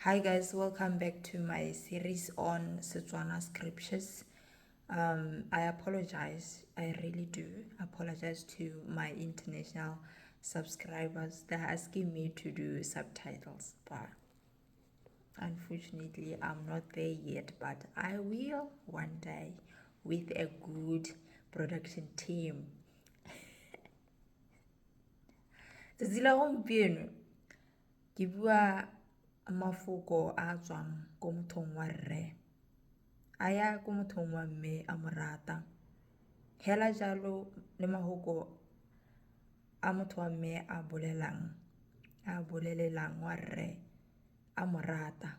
Hi guys, welcome back to my series on Setswana scriptures. I apologize, I really do apologize to my international subscribers. They're asking me to do subtitles, but unfortunately, I'm not there yet, but I will one day with a good production team. Tsatsi la gompieno ke bua mafoko a a tswang ko mothong wa rre a ya ko mothong wa mme a mo rata. Hela jalo le mahoko a motho wa mme a bolelang, a bolelelang wa rre a mo rata.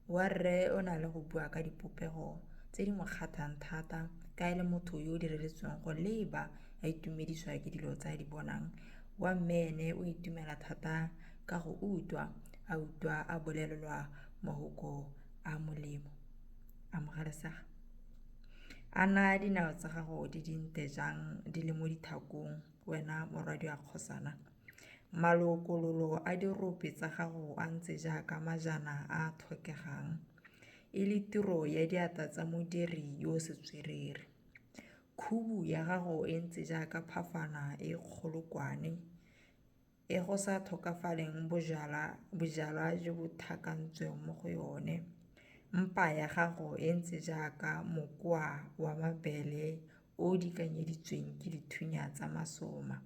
Wa rre o na le go bua ka dipopego tse di mo kgathang thata ka e le motho yo o direletsweng go leba a itumediswa ke dilo tse a di bonang. Wa mme ene o itumela thata ka go utlwa, a utlwa a bolelelwa mahoko a molemo. Amogelesega. A na dinao tsa gago di dintle jang di le mo dithakong, wena morwadi wa kgosana. Malokololo a dirope tsa gago a ntse jaaka majana a a tlhokegang, e le tiro ya diatla tsa modiri yo o setswerere. Khubu ya gago e ntse jaaka phafana e kgolokwane, e go sa tlhokafaleng bojalwa jo bo tlhakantsweng mo go yone. Mpa ya gago e ntse jaaka mokoa wa mabele o o dikanyeditsweng ke dithunya tsa masoma.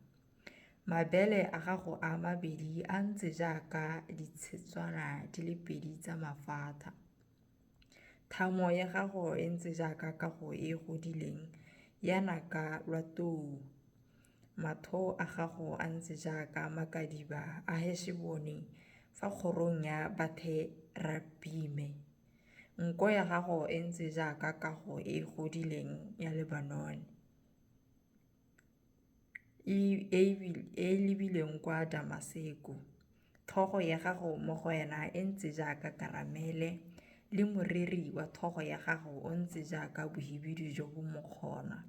Mabele a gago a mabedi a ntse jaaka ditshetswana di le pedi tsa mafatha. Thamo ya gago e ntse jaaka kago e e godileng ya naka lwa tou. Matho a gago a ntse jaaka makadiba a Heshebone fa kgorong ya Bathe-Rabime. Nko ya gago e ntse jaaka kago e e godileng ya Lebanone, e e lebileng kwa Damaseko. Tlhogo ya gago mo go wena e ntse jaaka karamele, le moriri wa tlhogo ya gago o ntse jaaka bohibidu jo bo mokgona.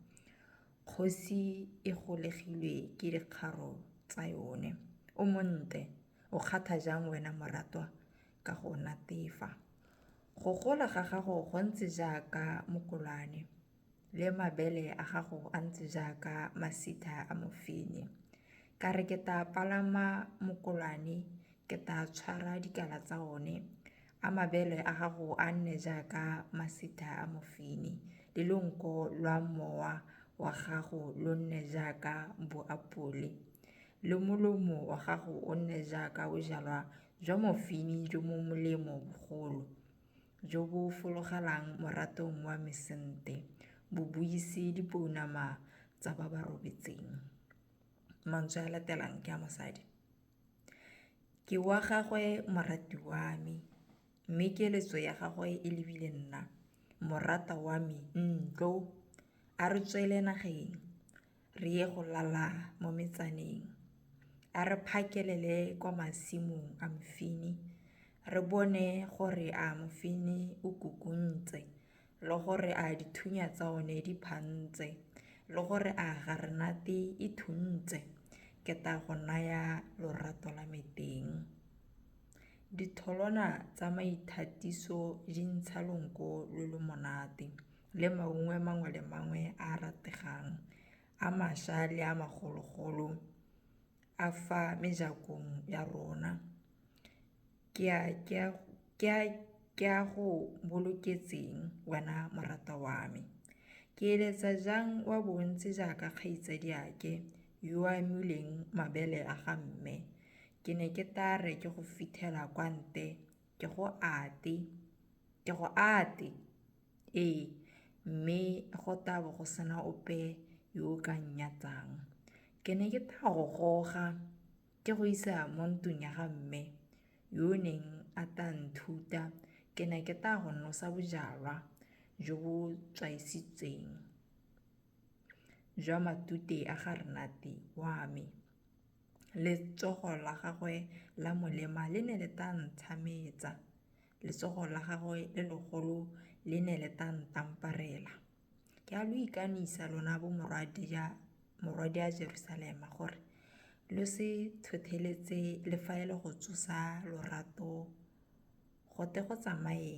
Kgosi e golegilwe ke dikgaro tsa yone. O montle, o kgatha jang wena moratwa ka go natefa. Go gola ga gago go ntse jaaka mokolwane, le mabele a gago a ntse jaaka masitha a mofine. Ka re ke tla palama mokolwane, ke tla tshwara dikala tsa one. A mabele a gago a nne jaaka masitha a mofine, le lonko lwa mowa wa gago lo nne jaaka boapole, le molomo wa gago o nne jaaka bojalwa jwa mofine jo bo molemo bogolo, jo bo fologelang moratong wa mesente, bo buise dipounama tsa ba ba robetseng. Mantswe a latelang ke a mosadi. Ke wa gagwe morati wa me, mme keletso ya gagwe e lebile nna. Morata wa me, ntlo, a re tswele nageng, re ye go lala mo metsaneng. A re phakelele kwa masimong a mofine, re bone gore a mofine o kukuntse, le gore a dithunya tsa one di phantse, le gore a garenate e thuntse. Ke tla go naya lorato la me teng. Ditholwana tsa maithatiso di ntsha lonko lo lo monate, le maungo mangwe le mangwe a a rategang, a mašwa le a magologolo a fa mejakong ya rona. Ke a go boloketseng wena moratwa wa me. Ke eletsa jang wa bontsi jaaka kgaitsadiake yo a amileng mabele a ga mme. Ke ne ke tla re ke go fitlhela kwa ntle, ke go ate, ee, mme go tla bo go sena ope yo o ka nnyatsang. Ke ne ke tla go goga, ke go isa mo ntlong ya ga mme yo o neng a tla nthuta. Ke ne ke tla go nosa bojalwa jo bo tswaisitsweng jwa matute a garenate wa me. Letsogo la gagwe la molema le ne le tla ntshametsa, letsogo la gagwe le legolo le ne le tla ntamparela. Ke a lo ikanisa lona bo morwadia Jerusalema gore lo se tlhotlheletse le fa e le go tsosa lorato Go te go tsamaye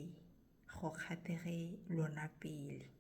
go kgathege lona pele.